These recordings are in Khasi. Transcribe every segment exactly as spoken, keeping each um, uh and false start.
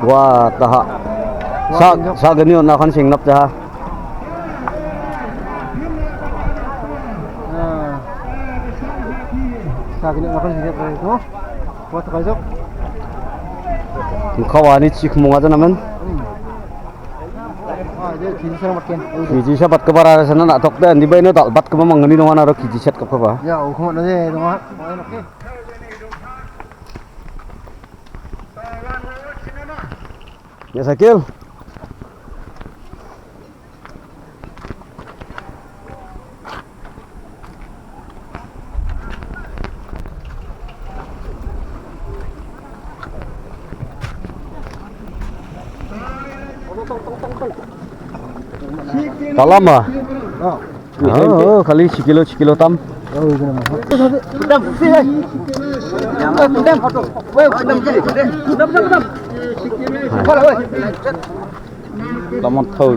Wa taha. Sa, sa gani na kan sing nap taha. Ah. Sa gani na kan sing nap taha. Wa ta ka jok. Mukhawa ni chik munga jana men. Hmm. Ah, dia kiri sana makin. Kiji sa bat ka bara sana na tok dan di bai no dal bat ka mamang ni no ana ro kiji set ka ba. Ya, oh, kuma na je, no. Okay. Ya, Sakil. Talam ah. Oh, oh, kali shi kilo, shi kilo tam. Tam thau.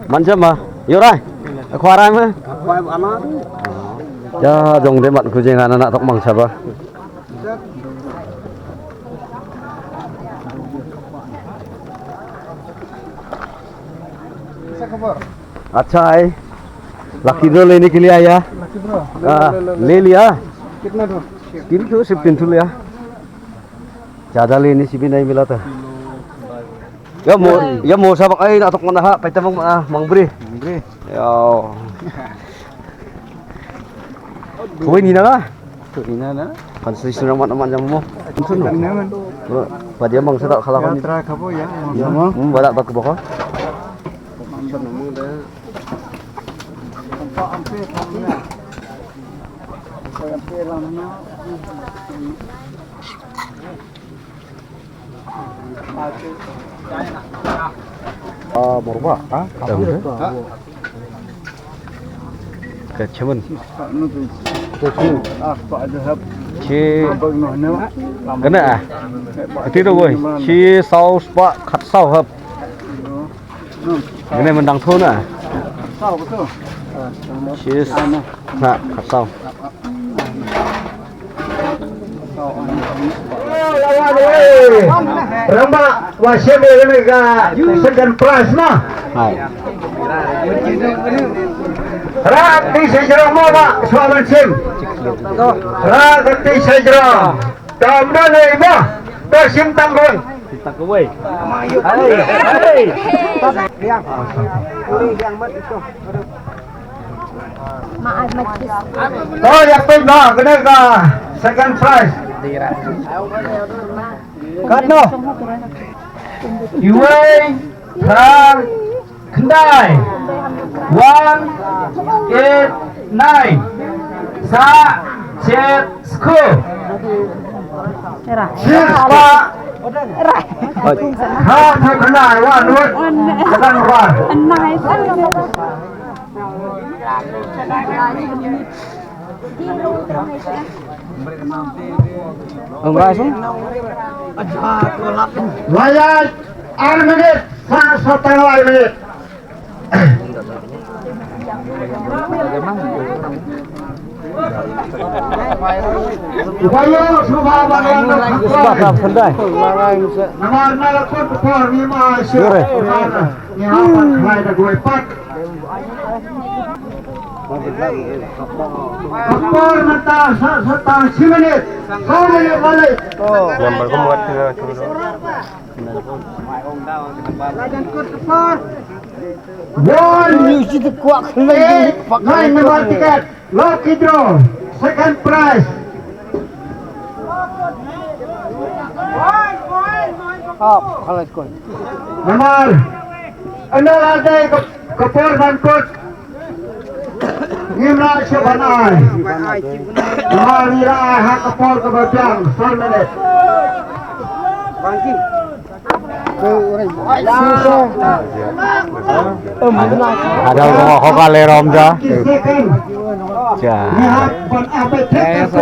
Man jam ma. Yorai. Khwarai ma. Ya jong de mat ku jeng ana tok mang saba. अच्छा है, लकी ड्रॉ लेने के लिए आया। लकी ड्रॉ। हाँ, ले ले, ले, ले, ले। ले लिया। कितना ठो? तीन ठो, सिर्फ तीन ठो लिया। ज्यादा लेने से भी नहीं मिला था। Ya mo, ya mo sa bak ai na tok mana ha, pai ta mang, ah, mang bri. Mang bri. Ya. Kawai ni na la. Tu ina na. Kan sui sui ramat amat jam mo. Kan sui na man. Ba dia mang sa tak khala kan. Tra kabo ya. Ya mo. Hmm, badak bak bako. Ah, morba, ha? Ka chaman. Ka chaman. Shi. Kana ah. Kati tu boy. Shi saw spah khat saw hap. Kana mendang thona. Shi. Ha, khat saw. Ramba wa shebe ne ka second prize ma. Hai. Ra ti sejro mo ba swaban sim. Ra ti sejro. Tam na ne ba. Ta sim tangkon. Hai. Hai. To ïa peit noh kane ka second prize. Katno? Iwei, phra, khyndai. One eight nine. Sa, chet, Sku. Shispa. Ha, phu khyndai wa nut. Kadang wa. Ong rai sung. Wayat ar minit. Sa, sa tang ar minit. Por mynta sa, sa tang shi minit. Sa minit balik. One eight nine number ticket. Lucky draw. Second prize. Namar. Anda lagi ke, ke por dan kot. Ngim lah shuh ban ai. Namar ngi la ai ha ka por kaba biang, saw minit. Ada orang kok kali rom ja. Ja. Ngi hap ban ai beit thik ka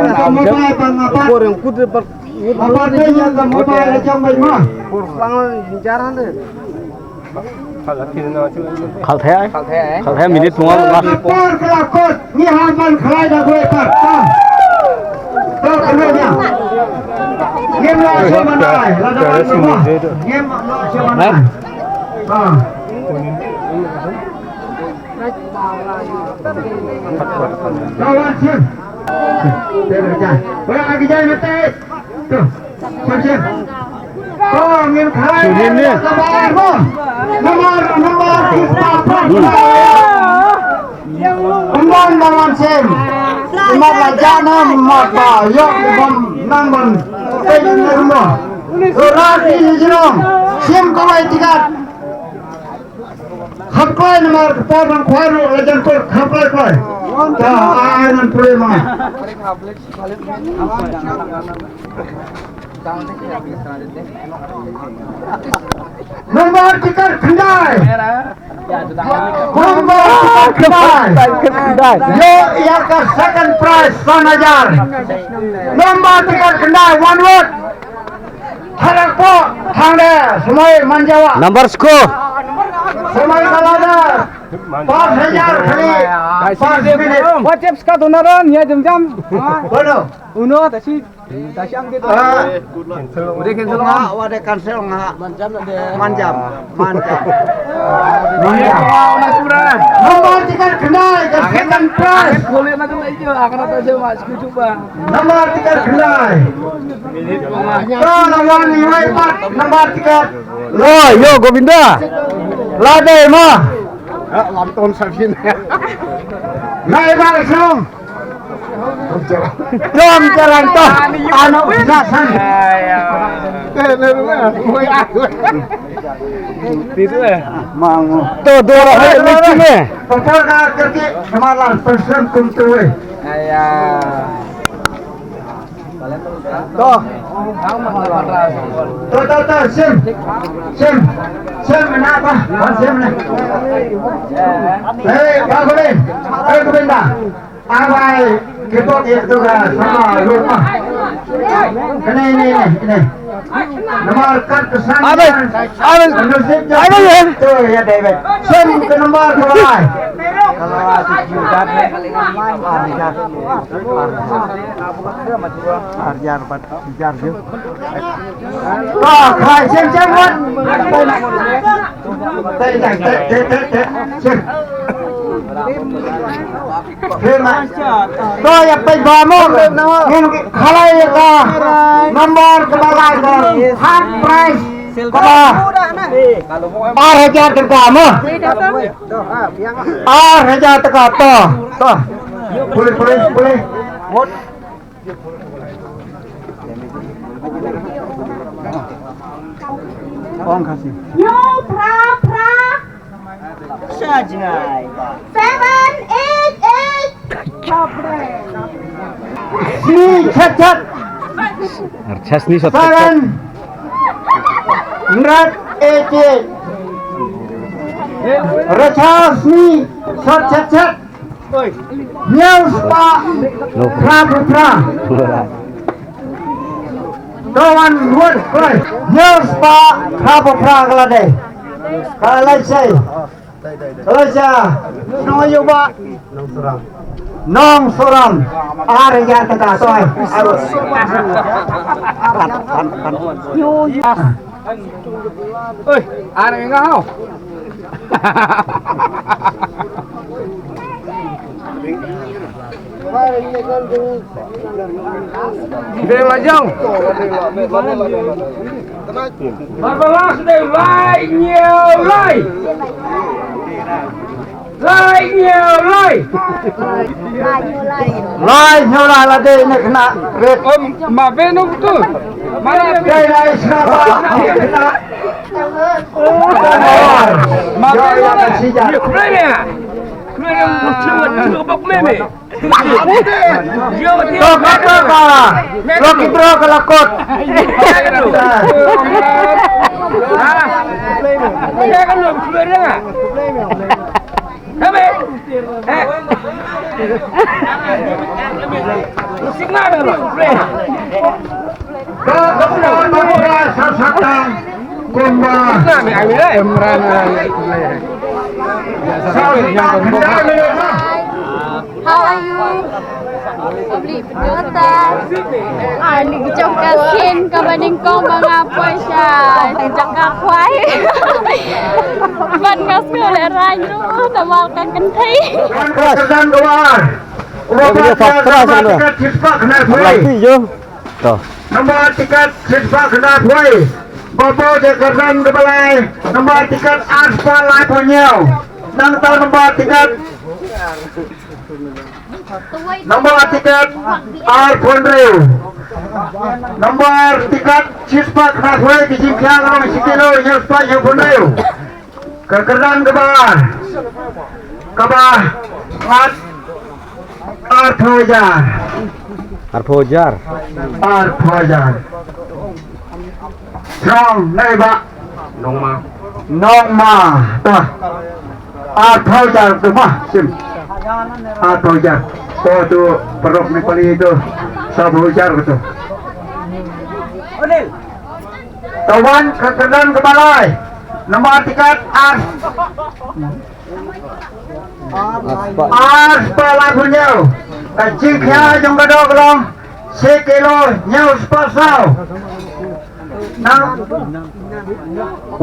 por kaba biang. Apa te ïa ka mobile la jong bai ma. Khalthea, khalthea minit pungwa. Por ka la kot, ngi ha ban khlai da gwe par. Ta. Ta khlai nya. Ngim la shu ban ai, la da ban ma. Ngim la shu ban ai. Ta. Ta wan shu. Te ka jai. Ba ka jai mate. To, to, ngin khai. Namar, namar, namar, namar, namar, sem. Namar la jana, namar ba, yok, namar, namar. Pe ni rumah. Ora di jero, sem kawai tiga. Hap kloi namar ka por nang khwai ruh la jan kut hap kloi kloi. Ta ai nan pule ma. Namar tikar khyndai. Namar tikar khyndai. Yo ïa ka second prize san hajar. Namar tikar khyndai one word. Tharak po, thang de, Sumai Manjawa. Number score. Sumai Kalada. Pas hajar kali. Pas minit. WhatsApp ska donaran, ya jam jam. Bono. Uno, tasi, tasi ang gitu. Ah. Udah cancel, nga, udah cancel, nga. Manjam, manjam. Manjam. Manjam. Nomor tiga kenal, ke second prize. Boleh nak kena itu, akan ada aja mas, kucuk bang. Nomor tiga kenal. Ko lawan iwei pat, nomor tiga. Lo, yo, Govinda. Lade ma. Lam ton sabin. Nai bang sung. Jom jalan to. Ano jasan. Itu eh. Mangu. To dua orang hai lucu ni. Papa ka kerti kemalan person kum tuwe. Ayah. To. To, to, to, sim. Sim. Sim, na ba? Ba sim ne. Hei, ba ko ne. Hei, ko ne. Abai, ke to ke to ga sama lupa. Kene, ne, ne, ne. Nomor kat kesan. Abai, abai. Abai, ya. To, ya, David. Sim ke nomor dua. Kalau aku juta, ne. Arjar, arjar, arjar. Ba, khai sim sim wan. Te, te, te, te, te, te. Sim. Sim, ah. To, ïa peit ba mo. Ngin khalai ïa ka number kaba lai ka third prize kaba ar hajar tyngka mo. Ar hajar tyngka to. To. Pule, pule, pule. Ong Khasi. Hynñiew phra phra. Sa jngai. Seven eight eight. Sngi chet chet. Ar cha sngi sot chet chet. Seven hundred eight eight. Ar cha sngi sot chet chet. Hynñiew spah phra phew phra. To wan wut kloi. Hynñiew spah phra phew phra ka la dei. Ka la sei. Ka la sei. Nong aïu bah? Nong Sohram. Ar hajar tyngka soi. Oi, ar nga hau. Dei la jong. Ba ba las dei lai hynñiew lai. Lai hynñiew lai. Lai hynñiew lai la dei ne kena ret. Om ma beno tu. Ma dei lai sna ba kena. Ma beno. Yo ya ka sija. Yo kena. Kena. Kena. To ka to ka. Lucky draw ka la kot. Ka ka pynban ba sa sa tang kumba. Sa sa tang kumba. How are you? Public video ta. Ani ki jong ka skin ka ba nyngkong ba nga poi sha jaka khwai. Ban nga sngewlehrain ruh namar ka kynthei. Ka kyrdan ka ba ar. Uba ba ka kyrdan ka ba ar. Ka chispa khyndai phew. To. Nombar tiket shispah khyndai phew. Babo de kyrdan kaba lai. Nombar tiket arspah laiphew hynñiew. Nangta nombar tiket. Nombar tiket arphew hynriew. Nombar tiket shispah khyndai phew ki jingkhia ka long shi kilo hynñiew spah hynñiew phew hynriew. Ka kyrdan kaba ar. Kaba ngat arphew hajar. Arphew hajar. Arphew hajar. Strong, nai ba. Nongma. Nongma. Tah. Arphew hajar tu mah, sim. Arphew hajar. Oh, tu paralok Nepali tu. Saphew hajar tu. Tawan ka kyrdan kaba lai. Nombar tiket ar. Arspah laiphew hynñiew. Ka jingkhia jong ka doh ka long shi kilo hynñiew spah saw. Nang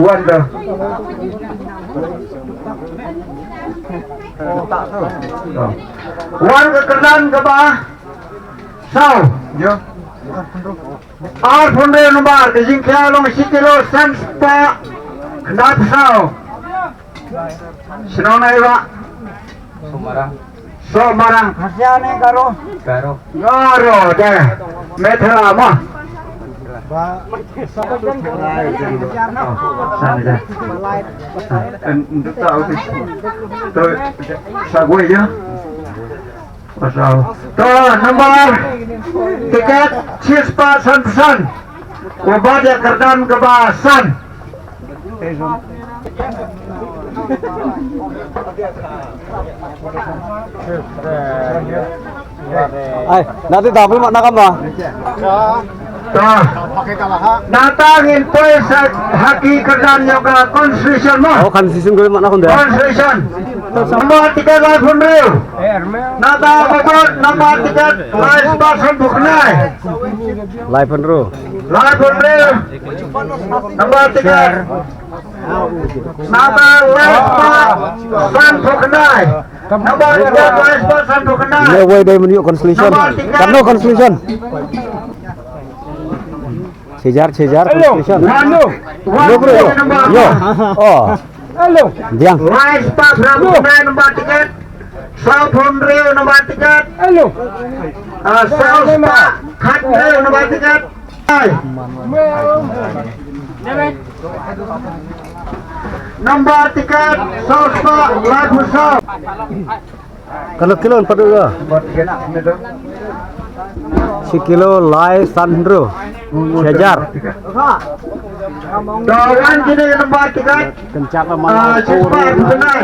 wan da. Wan ka kyrdan kaba saw. Arphew hynriew nombar, ka jingkhia long shi kilo san spah khyndai phew saw. Shnong nai ba? Sohmarang. Sohmarang. Khasi ne Garo? Garo. Garo de. Methela mo. Ba. Sana ja. Nduk ta office. To sagwe ja. Pasal. To, nombar tiket shispah san phew san. Uba de kyrdan kaba san. Ai, nati double mak nakam ba. Ta. Nata ngin poi sa ha ki kyrdan ïa ka consolation mo. Oh, consolation ko mak na khun de. Consolation. Nombar tiket laiphew hynriew. Nata babot nombar tiket laispah sanphew khyndai. Laiphew hynriew. Laiphew hynriew. Nombar tiket. Nata laispah sanphew khyndai. Nombar tiket laispah sanphew khyndai. Ïa wei dei menu consolation. Nombar tiket. Kan no consolation. Chejar, chejar, hello. Consolation. Hello. Yo, bro, yo. Yo. Oh. Hello. Diang. Laispah sanphew khyndai nombar tiket. Sanphew hynriew nombar tiket. Hello. Ah, sanspah khathynriew nombar tiket. Hai. Nombar tiket sanspah laiphew saw. Kano kilo empat dua? Shi kilo lai san hynriew. Chejar. Dawan kine nombar tiket. Kencak lah. Ah, mana? Chejar, benar.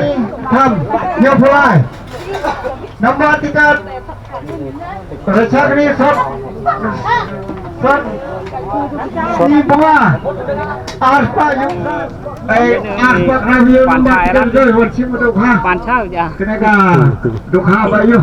Ham, ya pulai. Nombar tiket. Rachagri sot. Sot. Ni bunga. Arspah yu. Eh, arspah kena yu nombar tiket. Wan sim dukha. Panchal ja. Kena ka dukha ba yu.